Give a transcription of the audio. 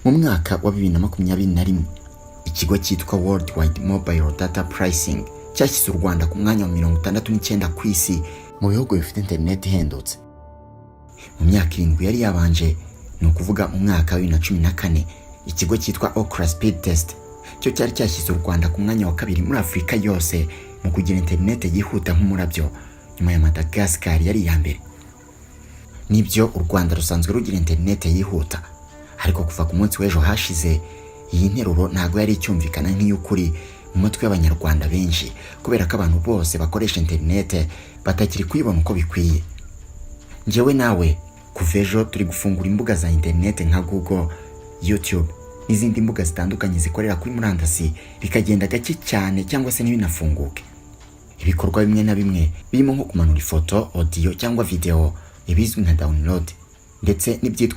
Mu mwaka wa 2021, ikigo cyitwa Worldwide Mobile Data Pricing cyashyize u Rwanda ku mwanya wa 69 ku isi mu bihugu bifite interineti ihendutse. Mu myaka 7 yari yabanje, ni ukuvuga mu mwaka wa 2014, ikigo cyitwa Ookla Speed Test cyo cyari cyashyize u Rwanda ku mwanya wa kabiri muri Afurika yose mu kugira interineti yihuta nk'umurabyo, nyuma ya Madagascar yari iya mbere. Nibyo, u Rwanda rusanzwe rugira interineti yihuta, ariko kuva ku munsi w'ejo hashize iyi nteruro ntabwo yari icyumvikana nk'iy'ukuri mu matwi y'Abanyarwanda benshi, kubera ko abantu bose bakoresha interineti batakiri kuyibona uko bikwiye. Njyewe nawe kuva ejo turi gufungura imbuga za interineti nka Google, YouTube n'izindi mbuga zitandukanye zikorera kuri murandasi, bikagenda gake cyane cyangwa se ntibinafunguke. Ibikorwa bimwe na bimwe birimo nko kumanura ifoto, audio cyangwa video, ibizwi nka download, ndetse n'ibyitwa